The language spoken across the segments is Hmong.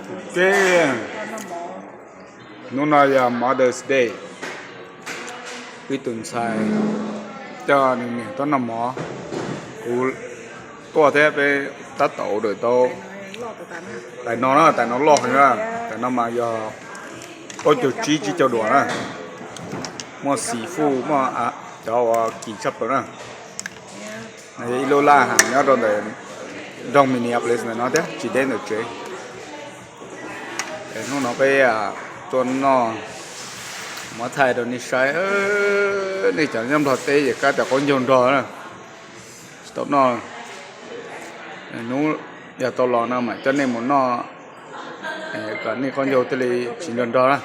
Ok, hnub no yog Mother's Day, wb tus ntxhais coj nws niam tuaj noj mov, kuv tuaj thiab peb tab tom order tau tais no na, tais no loj heev na, tais no mas yog plaub caug tsib tsib caug duas na, muaj seafood muaj cov uas kim tshaj plaws na. Ib lub laj hav nyob rau ntawm nroog Minneapolis ntawm no thiab tsis deb ntawm tsev. Hnub no peb tuaj noj, muab thaij rau nej saib, nej cov nyob Nplog teb ces kab cov qaub ncaug nrog na, tsis tau noj. Hnub yog tau los no mam coj nej mus noj kom nej qaub ncaug thiaj li tsis nrog nrog na.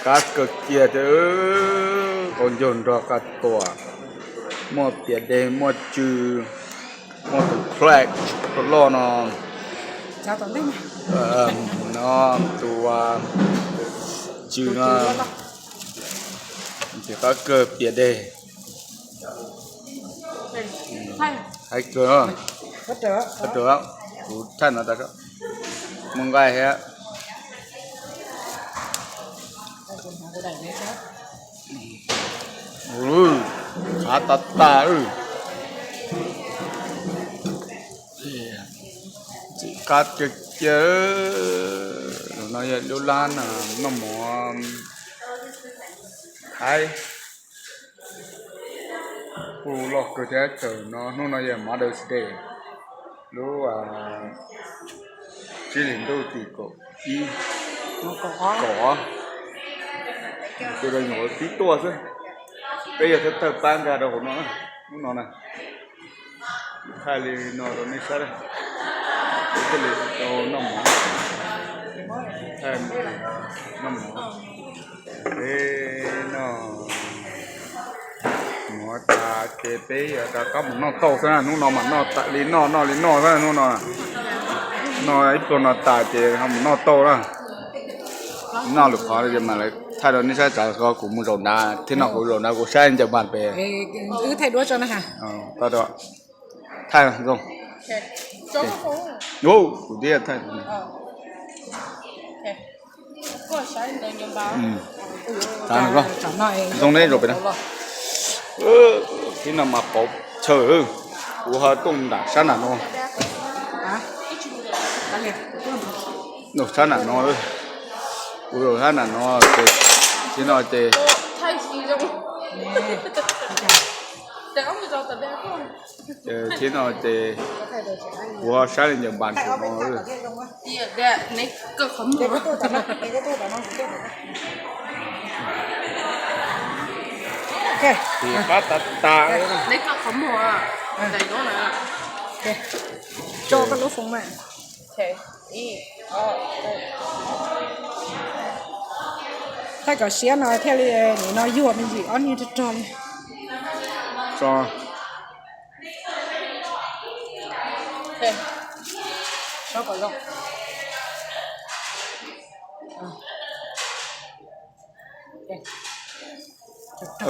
Qab kawg kiag thiab, qaub ncaug nrog qab tuas, muaj pias deg, muaj tsw, muaj tus crack loj loj no, no tus tsw no, ces qab kawg pias deg. Hais kawg, kuv thaij no tas, muaj nqaij thiab. Qab tas tas. Ntxim qab kiag kiag. No yog lub lab noj mov Thaib, kuj loj kawg thiab. Thaum no hnub no yog Mother's Day, lub tsib hlis ntuj tim kaum ib, kaum ob, tus da nyuam tib tuaj xwb. Peb yog thawj thawj pab nkag rau hauv no, hnub no na. Thaij li no rau nej saib, thiaj li tau noj mov. Thaij noj mov, peb noj mov tas ces peb yuav rov qab mus noj tauj xwb na. Hnub no mas noj tas li noj, noj li noj xwb hnub no. Noj ib pluag no tas ces ho mus noj tauj na. Noj lwm qhov mam li thaij rau nej saib. Tsam kuv mus zaum nrad thiab no, kuv zaum nrad kuv saib ncaws npas pem. Thaij zoo. Kuv thiaj thaij. Zoo nej zaum pem na. Tib no mas qauv chaw, kuv ho tuaj nram sab nram no. Sab nram no, kuv zaum sab nram no, tib no ces, tib no ces kuv ho saib li ncaws npas saum no. Qab tas tas. Thaij kom siab no thiaj li nim no yuag me ntsis ob niag rog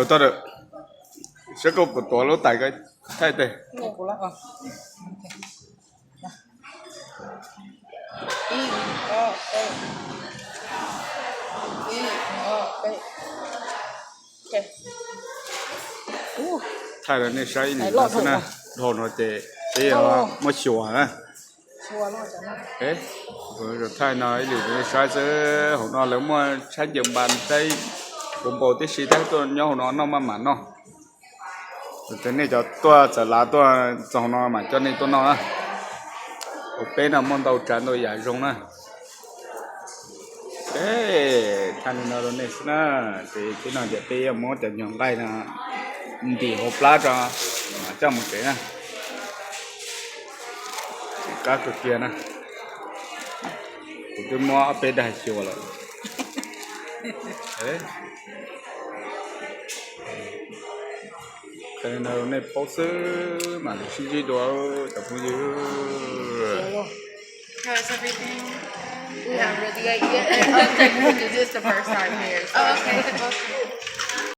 rog li. Saib koj puas tuav lub tais ko thaij teg. Thaij rau nej saib ib lwm no xwb na. Dhau no ces peb yuav muab xyuas na. Thaij no ib lwm rau nej saib xwb. Hauv no lawv muaj tshaib ncaws npas, tshaib puv npaum tib si, tab tuaj nyob hauv no noj maj mam noj. Ces nej cov tuaj txawm lav tuaj txog hauv no mam coj nej tuaj noj na. Hauv peb no muaj ntau tsav ntau yam zoo na. Thaij li no rau nej xwb na. Ces tib no ces peb yuav muab cov nyuag nqaij no ntim hauv plab tso, mam coj mus tsev na. Qab kawg kiag na. Kuv twb muab ob peb daig xyuas lawm. Qhia li no nej paub xwb mam li sib ntsib dua cov phooj ywg. Haven't really ate yet. Oh, okay. This is the first time here, so. Oh, okay.